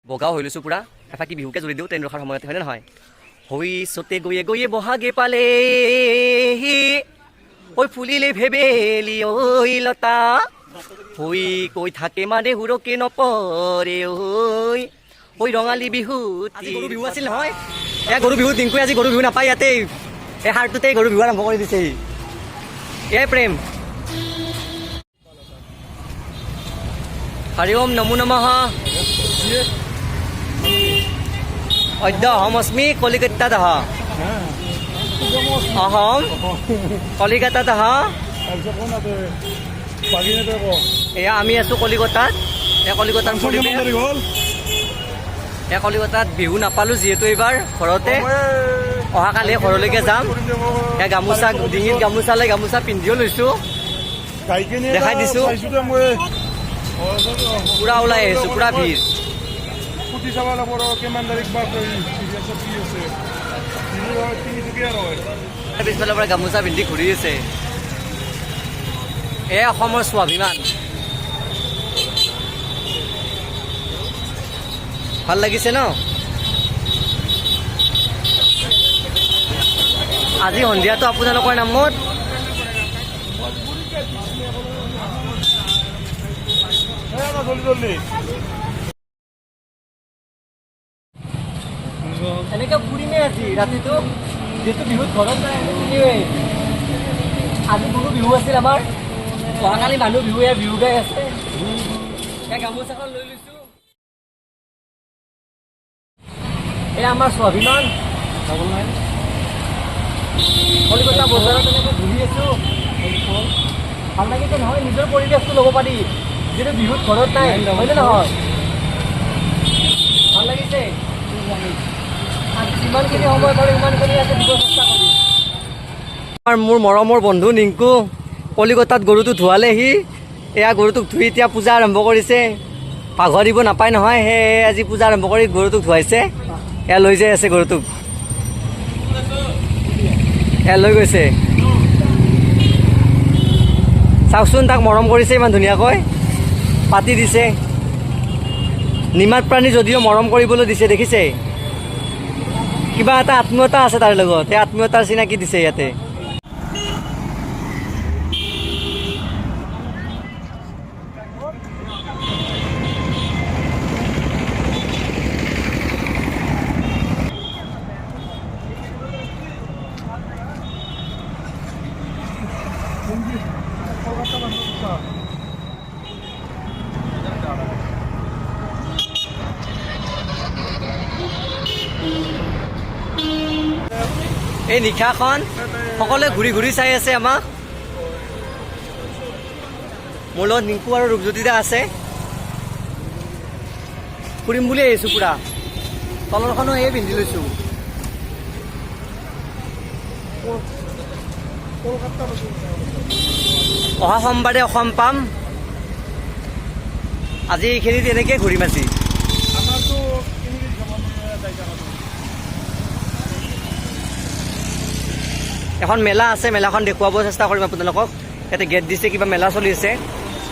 বগাও হৈ লৈছোঁ পূৰা। এফাকি বিহুকে জুৰি দিওঁ ট্ৰেইন ৰখাৰ সময়তে, হয়নে নহয়? হৈ চতে গৈয়ে গৈয়ে বহাগে পালে, ঐ ফুলিলে ভেবেলি ঐ লতা, হৈ কৈ থাকে মানে সুৰকে নপৰে ঐ, ঐ ৰঙালী বিহু। গৰু বিহু আছিল নহয় এয়া, গৰু বিহু। দিনকৈ আজি গৰু বিহু নাপায়, ইয়াতেই এই সাৰটোতেই গৰু বিহু আৰম্ভ কৰি দিছে। এয়াই প্ৰেম। হৰি ওম নমো নমঃ। অদ্য অহম অস্মি কলিকতাতঃ, অহম কলিকতাতঃ। এয়া আমি আছো কলিকতাত। এয়া কলিকতাৰ পৰিৱেশ। এয়া কলিকতাত বিহু নাপালো যিহেতু এইবাৰ ঘৰতে, অহাকালি ঘৰলৈকে যাম। এয়া গামোচা, ডিঙিত গামোচা লৈ গামোচা পিন্ধিও লৈছো, দেখাই দিছো। পুৰা ওলাই আহিছো, পুৰা ভিৰ। সুধি চাব লাগিব ৰ, কিমান তাৰিখ বা কি আছে, তিনিচুকীয়া হয়। পিছফালৰ পৰা গামোচা পিন্ধি ঘূৰি আছে। এয়া অসমৰ স্বাভিমান। ভাল লাগিছে ন? আজি সন্ধিয়াটো আপোনালোকৰ নামত জলদি জলদি। এনেকে ফুৰিমেই আজি ৰাতিটো, যিহেতু বিহুত ঘৰত নাই, ফুৰিমেই। আজি গৰু বিহু আছিল আমাৰ, অহাকালি মানুহ বিহু। এয়া বিহু গাই আছে। এয়া গামোচাখন লৈ লৈছো। এয়া আমাৰ স্বাভিমান। কলিকতা বজাৰত এনেকৈ ঘূৰি আছো, ভাল লাগিছে নহয়? নিজৰ পৰিৱেশটো ল'ব পাৰি, যিহেতু বিহুত ঘৰত নাই, হয়নে নহয়? ভাল লাগিছে। আজি যিমানখিনি সময় পাৰোঁ সিমানখিনি ইয়াতে দিব চেষ্টা কৰিম। আমাৰ মোৰ মৰমৰ বন্ধু নিংকু কলিকতাত গৰুটো ধুৱালেহি। এয়া গৰুটোক ধুই এতিয়া পূজা আৰম্ভ কৰিছে। পাঘৰ দিব নাপায় নহয়, সেয়ে আজি পূজা আৰম্ভ কৰি গৰুটোক ধুৱাইছে। এয়া লৈ যাই আছে গৰুটোক, এয়া লৈ গৈছে। চাওকচোন, তাক মৰম কৰিছে, ইমান ধুনীয়াকৈ পাতি দিছে। নিমাত প্ৰাণী যদিও মৰম কৰিবলৈ দিছে, দেখিছে? কিবা এটা আত্মীয়তা আছে তাৰ লগত, সেই আত্মীয়তাৰ চিনাকি দিছে ইয়াতে। এই নিশাখন সকলোৱে ঘূৰি ঘূৰি চাই আছে আমাক। মোৰ লগত নিংকু আৰু ৰূপজ্যোতি দা আছে। ফুৰিম বুলি আহিছো পুৰা। তলৰখনো এই পিন্ধি লৈছো। অহা সোমবাৰে অসম পাম। আজি এইখিনি তেনেকে ঘূৰিম আজি। আমাৰতো ইংলিছ যাই থাকা। এখন মেলা আছে, মেলাখন দেখুৱাব চেষ্টা কৰিম আপোনালোকক। ইয়াতে গেট দিছে, কিবা মেলা চলি আছে,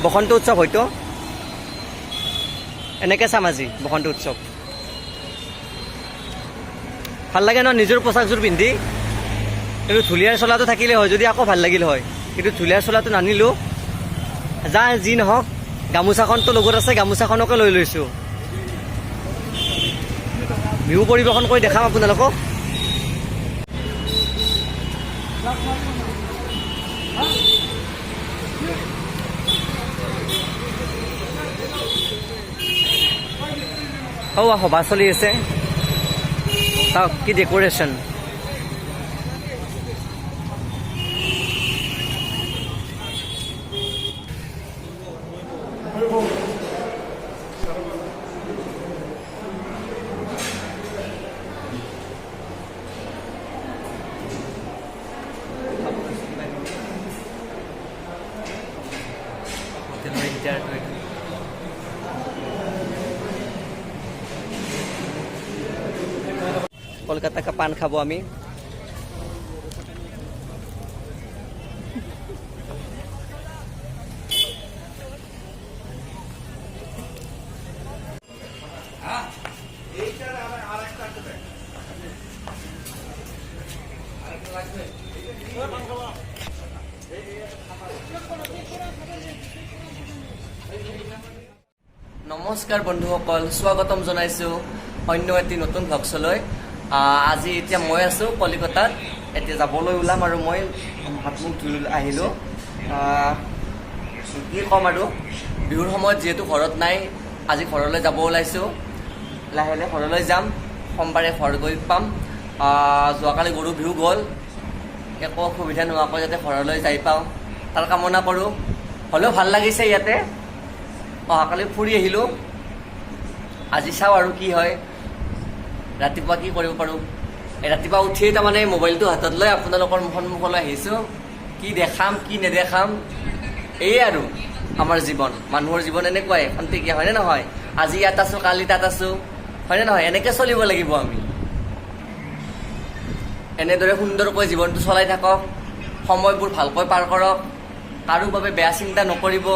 বসন্ত উৎসৱ হয়তো। এনেকে চাম আজি বসন্ত উৎসৱ। ভাল লাগে ন নিজৰ পোচাকযোৰ পিন্ধি? কিন্তু ঢুলীয়াৰ চোলাটো থাকিলে হয় যদি আকৌ ভাল লাগিল হয়, কিন্তু ঢুলীয়াৰ চোলাটো নানিলোঁ। যা যি নহওক, গামোচাখনতো লগত আছে, গামোচাখনকে লৈ লৈছোঁ। বিহু পৰিৱেশন কৰি দেখাম আপোনালোকক। সৌৱা সভা চলি আছে, চাওক কি ডেক'ৰেশ্যন। কলকাতা কা পান খাব আমি। নমস্কাৰ বন্ধুসকল, স্বাগতম জনাইছোঁ অন্য এটি নতুন ভ্লগছলৈ। আজি এতিয়া মই আছোঁ কলিকতাত। এতিয়া যাবলৈ ওলাম আৰু মই হাত মুখ ধুই আহিলোঁ। কি ক'ম আৰু, বিহুৰ সময়ত যিহেতু ঘৰত নাই, আজি ঘৰলৈ যাব ওলাইছোঁ। লাহে লাহে ঘৰলৈ যাম, সোমবাৰে ঘৰ গৈ পাম। যোৱাকালি গৰু বিহু গ'ল। একো অসুবিধা নোহোৱাকৈ যাতে ঘৰলৈ যাই পাওঁ, তাৰ কামনা কৰোঁ। হ'লেও ভাল লাগিছে ইয়াতে। অহাকালি ফুৰি আহিলোঁ। আজি চাওঁ আৰু কি হয়, ৰাতিপুৱা কি কৰিব পাৰোঁ। এই ৰাতিপুৱা উঠিয়েই তাৰমানে মোবাইলটো হাতত লৈ আপোনালোকৰ সন্মুখলৈ আহিছোঁ। কি দেখাম, কি নেদেখাম, এয়ে আৰু আমাৰ জীৱন। মানুহৰ জীৱন এনেকুৱাই খন্তেকীয়া, হয়নে নহয়? আজি ইয়াত আছোঁ, কালি তাত আছোঁ, হয়নে নহয়? এনেকৈ চলিব লাগিব আমি। এনেদৰে সুন্দৰকৈ জীৱনটো চলাই থাকক, সময়বোৰ ভালকৈ পাৰ কৰক, কাৰো বাবে বেয়া চিন্তা নকৰিব,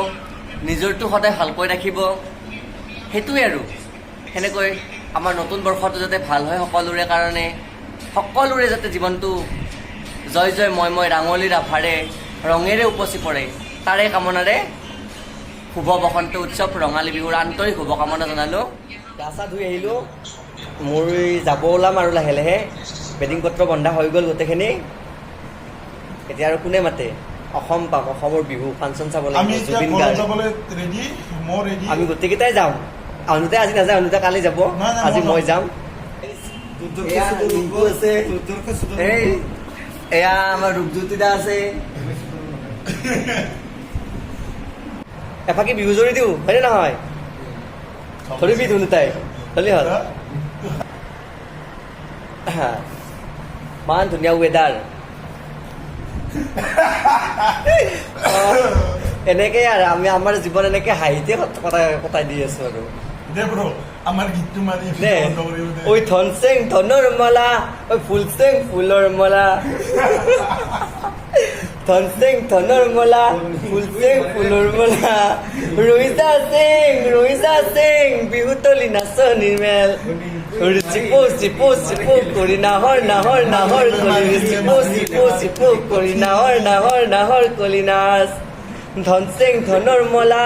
নিজৰটো সদায় ভালকৈ ৰাখিব। সেইটোৱে আৰু। সেনেকৈ আমাৰ নতুন বৰ্ষটো যাতে ভাল হয় সকলোৰে কাৰণে, সকলোৰে যাতে জীৱনটো জয় জয় ময় ময় ৰাঙলীৰ আভাৰে ৰঙেৰে উপচি পৰে, তাৰে কামনাৰে শুভ বসন্ত উৎসৱ, ৰঙালী বিহুৰ আন্তৰিক শুভকামনা জনালোঁ। গা চা ধুই আহিলোঁ। মোৰ যাব ওলাম আৰু লাহে লাহে। বেডিং পত্ৰ বন্ধা হৈ গ'ল গোটেইখিনি। এতিয়া আৰু কোনে মাতে? অসম পাম, অসমৰ বিহু ফাংচন চাব আমি লাগিব। এতিয়া জুবিন ঘৰত গাৰ্গ। যাবলৈ ৰেডি, মই ৰেডি। আমি গোটেইকেইটাই যাম। অনুতে আজি নাযায়, অনুতে কালি যাব। নাই, নাই, আজি মই মই যাম। এয়া ৰিংকু আছে, এই এয়া আমাৰ ৰূপজ্যোতি দা আছে। এফাকি বিহু জৰি দিওঁ, হয়নে নহয়? ধৰিবি ধুনুতাই হ'লে হ'ল। হা। ইমান ধুনীয়া ৱেদাৰ। এনেকেই আৰু আমি আমাৰ জীৱন এনেকে হাঁহিতে কটাই কটাই দি আছো আৰু। দে ব্ৰ, আমাৰ গীতটো মাৰি দে। বন্ধ কৰিব দে। ঐ ধন চেং ধনৰ মালা, ঐ ফুল চেং ফুলৰ মালা, ধন চেং ধনৰ মালা, ফুল চেং ফুলৰ মালা, ৰৈজা চেং ৰৈজা চেং বিহুতলি নাচনীৰ মেল, চিপু চিপু চিপু কৰি নাহৰ নাহৰ নাহৰ কলি, চিপু চিপু চিপু কৰি নাহৰ নাহৰ নাহৰ কলি নাচ, ধন চেং ধনৰ মালা,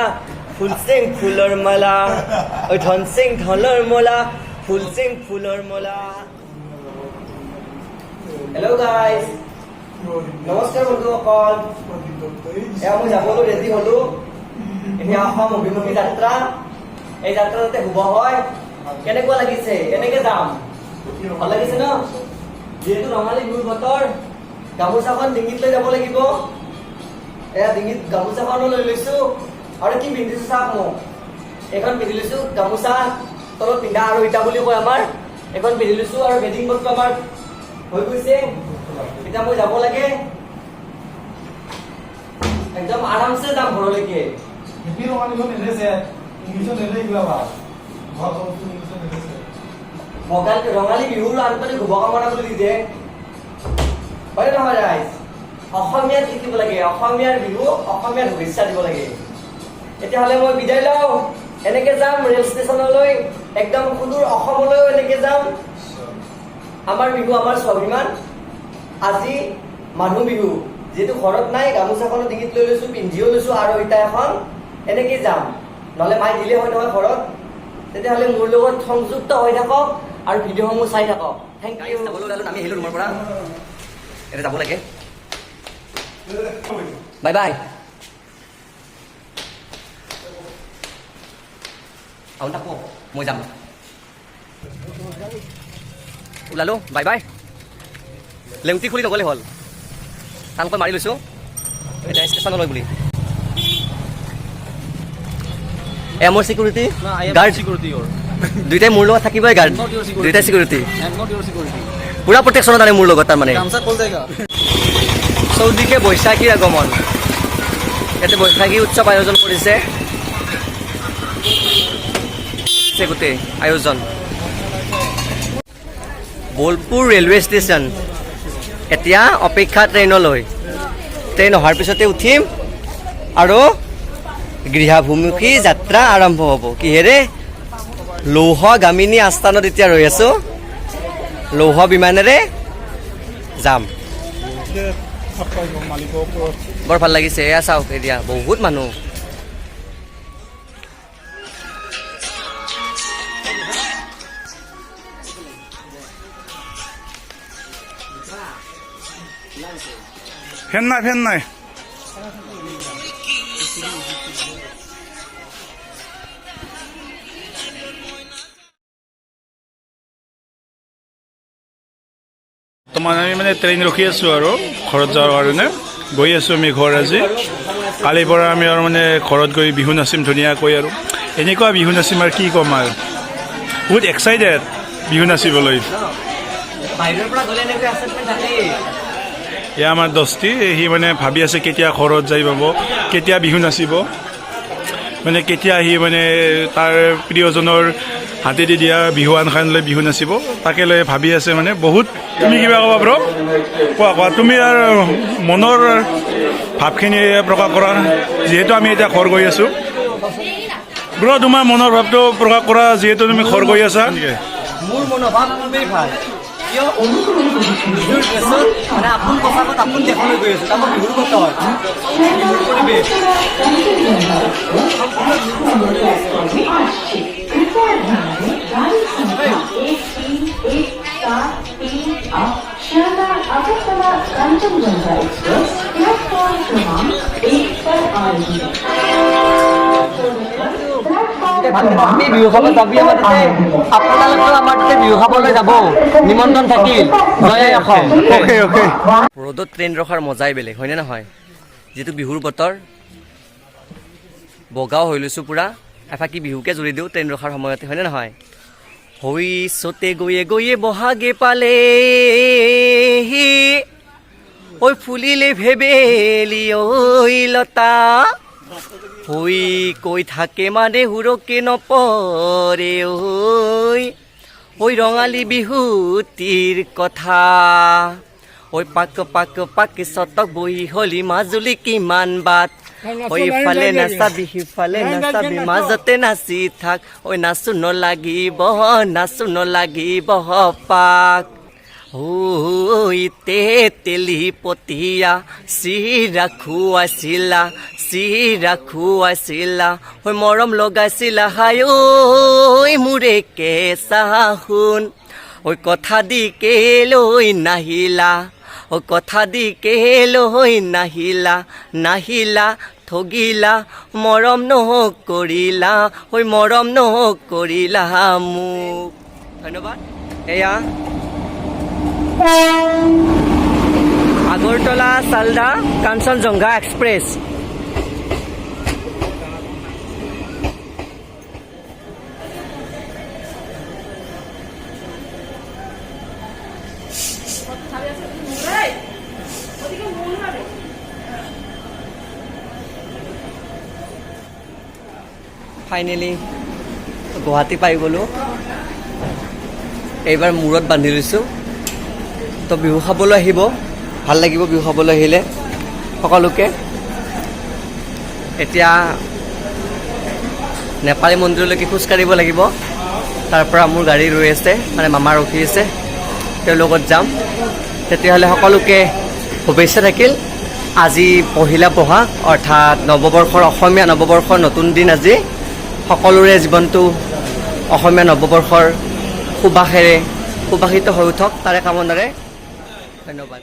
ফুল চেং ফুলৰ মালা, ঐ ধন চেং ধনৰ মালা, ফুল চেং ফুলৰ মালা। হেল্ল' গাইজ, নমস্কাৰ বন্ধুসকল। এয়া মই যাবলৈ ৰেডি হলো। এতিয়া অসম অভিমুখী যাত্ৰা। এই যাত্ৰা যাতে শুভ হয়। কেনেকুৱা লাগিছে? কেনেকে যাম, ভাল লাগিছে ন? যিহেতু ৰঙালী বিহুৰ বতৰ, গামোচাখন ডিঙিত লৈ যাব লাগিব। এয়া ডিঙিত গামোচাখনো লৈ লৈছো। আৰু কি পিন্ধিছো চাওক মোক। এইখন পিন্ধি লৈছো, গামোচা তলত পিন্ধা আৰু ইটা বুলি কয় আমাৰ, এইখন পিন্ধি লৈছো। আৰু বেডিং পত্ৰ আমাৰ হৈ গৈছে। এতিয়া মই যাব লাগে, একদম আৰামছে যাম ঘৰলৈকে। হিন্দী ৰঙালী বিহু নেদেছে, ইংলিছত নেদে, কিবা ভাল ভাল বস্তু ইংলিছত নেদেছে। ভোগালী ৰঙালী বিহুৰ আন্তৰিক শুভকামনা বুলি দিছে, হয় নে নহয় ৰাইজ? অসমীয়াত লিখিব লাগে। অসমীয়াৰ বিহু, অসমীয়াৰ শুভেচ্ছা দিব লাগে। তেতিয়াহ'লে মই বিদায় লওঁ। এনেকে যাম ৰেল ষ্টেচনলৈ, একদম সুদূৰ অসমলৈও এনেকে যাম। আমাৰ বিহু আমাৰ স্বাভিমান। আজি মানুহ বিহু, যিহেতু ঘৰত নাই, গামোচাখনো ডিঙিত লৈ লৈছো, পিন্ধিও লৈছো আৰু ইটা এখন। এনেকেই যাম, নহ'লে মায়ে দিলে হয় নহয় ঘৰত। তেতিয়াহ'লে মোৰ লগত সংযুক্ত হৈ থাকক আৰু ভিডিঅ'সমূহ চাই থাকক। Thank U. আমি আহিলো ৰুমৰ পৰা, এতিয়া যাব লাগে। Bye bye. আৰু থাকো, মই যাম। ওলালো, বাই বাই। লেংটি খুলি নগ'লে হ'ল। টানকৈ মাৰি লৈছোঁ। এতিয়া ষ্টেচনলৈ বুলি। এ মোৰ চিকিউৰিটি গাৰ্ড। Security your. দুইটাই মোৰ লগত থাকিবই গাৰ্ড। Not your security. দুইটাই security. I am not your security. পুৰা প্ৰটেকশ্যনত আনে মোৰ লগত তাৰমানে। গামছা কল যায়গা। চৌদিশে বৈশাখীৰ আগমন। ইয়াতে বৈশাখী উৎসৱ আয়োজন কৰিছে গোটেই আয়োজন। Bolpur railway station. এতিয়া অপেক্ষা ট্ৰেইনলৈ। ট্ৰেইন অহাৰ পিছতে উঠিম আৰু গৃহাভিমুখী যাত্ৰা আৰম্ভ হ'ব। কিহেৰে? লৌহগামিনী আস্থানত এতিয়া ৰৈ আছোঁ। লৌহ বিমানেৰে যাম। বৰ ভাল লাগিছে। এয়া চাওক, এতিয়া বহুত মানুহ। ফেন নাই, ফেন নাই। বৰ্তমান আমি মানে ট্ৰেইন ৰখি আছোঁ আৰু ঘৰত যোৱাৰ কাৰণে গৈ আছোঁ আমি ঘৰ আজি। কালিৰ পৰা আমি আৰু মানে ঘৰত গৈ বিহু নাচিম ধুনীয়াকৈ আৰু এনেকুৱা বিহু নাচিম আৰু কি ক'ম আৰু, বহুত এক্সাইটেড বিহু নাচিবলৈ। বাহিৰৰ পৰা গ'লে এনেকৈ এক্সাইটমেণ্ট থাকেই। এয়া আমাৰ দস্তি, সি মানে ভাবি আছে কেতিয়া ঘৰত যাই পাব, কেতিয়া বিহু নাচিব, মানে কেতিয়া সি মানে তাৰ প্ৰিয়জনৰ হাতেদি দিয়া বিহুৱানখন লৈ বিহু নাচিব, তাকে লৈ ভাবি আছে মানে বহুত। তুমি কিবা ক'বা ব্ৰ? কোৱা কোৱা, তুমি আৰু মনৰ ভাৱখিনি প্ৰকাশ কৰা, যিহেতু আমি এতিয়া ঘৰ গৈ আছোঁ। ব্ৰ, তোমাৰ মনৰ ভাৱটো প্ৰকাশ কৰা, যিহেতু তুমি ঘৰ গৈ আছা। মোৰ মনোভাৱ খুবেই ভাল। কিয়, বিহুৰ ড্ৰেছত মানে আপোন পোছাকত আপোন দেশলৈ গৈ আছোঁ। তাকো বিহুৰ বতৰ, বিহুৰ পৰিৱেশ। अगरतला कंचनजंगा एक्सप्रेस प्लेटफॉर्म क्रमांक 1 पर आएगी। আমি বিহু খাব যাবি আমাৰ তাতে। আপোনালোকেও আমাৰ তাতে বিহু খাবলৈ যাব, নিমন্ত্ৰণ থাকিল। জয় অসম। Okay okay. ৰ'দত ট্ৰেইন ৰখাৰ মজাই বেলেগ, হয়নে নহয়? যিটো বিহুৰ বতৰ, বগাও হৈ লৈছোঁ পূৰা। এফাকি বিহুকে জুৰি দিওঁ ট্ৰেইন ৰখাৰ সময়তে, হয়নে নহয়? হৈ চতে গৈয়ে গৈয়ে বহাগে পালে, ঐ ফুলিলে ভেবেলি ঐ লতা, হৈ কৈ থাকে মানে সুৰকে নপৰে ঐ, ঐ ৰঙালী বিহুটিৰ কথা। ঐ পাক পাক পাক চতক বহি হলি মাজুলী কিমান বাট, ঐ ইফালে নাচাবি সিফালে নাচাবি, মাজতে নাচি থাক, ঐ নাচো নলাগিব, নাচো নলাগিব পাক। ঐ তেতেলি পতিয়া চিৰা খুৱাইছিলা, চিৰা খুৱাইছিলা, ঐ মৰম লগাইছিলা, হাই ঐ মোৰে কেঁচা সোণ, ঐ কথা দি কেলৈ নাহিলা, ঐ কথা দি কেলৈ নাহিলা, নাহিলা ঠগিলা, মৰম নকৰিলা, ঐ মৰম নকৰিলা মোক। ধন্যবাদ। এয়া আগৰতলা চালদা কাঞ্চনজংঘা এক্সপ্ৰেছ। ফাইনেলি গুৱাহাটী পাই গ'লোঁ। এইবাৰ মূৰত বান্ধি লৈছোঁ। তো বিহু খাবলৈ আহিব, ভাল লাগিব বিহু খাবলৈ আহিলে সকলোকে। এতিয়া নেপালী মন্দিৰলৈকে খোজকাঢ়িব লাগিব। তাৰ পৰা মোৰ গাড়ী ৰৈ আছে, মানে মামা ৰখি আছে, তেওঁৰ লগত যাম। তেতিয়াহ'লে সকলোকে শুভেচ্ছা থাকিল। আজি পহিলা বহাগ, অৰ্থাৎ নৱবৰ্ষৰ, অসমীয়া নৱবৰ্ষৰ নতুন দিন আজি। সকলোৰে জীৱনটো অসমীয়া নৱবৰ্ষৰ সুবাসেৰে সুবাসিত হৈ উঠক, তাৰে কামনাৰে ধন্যবাদ।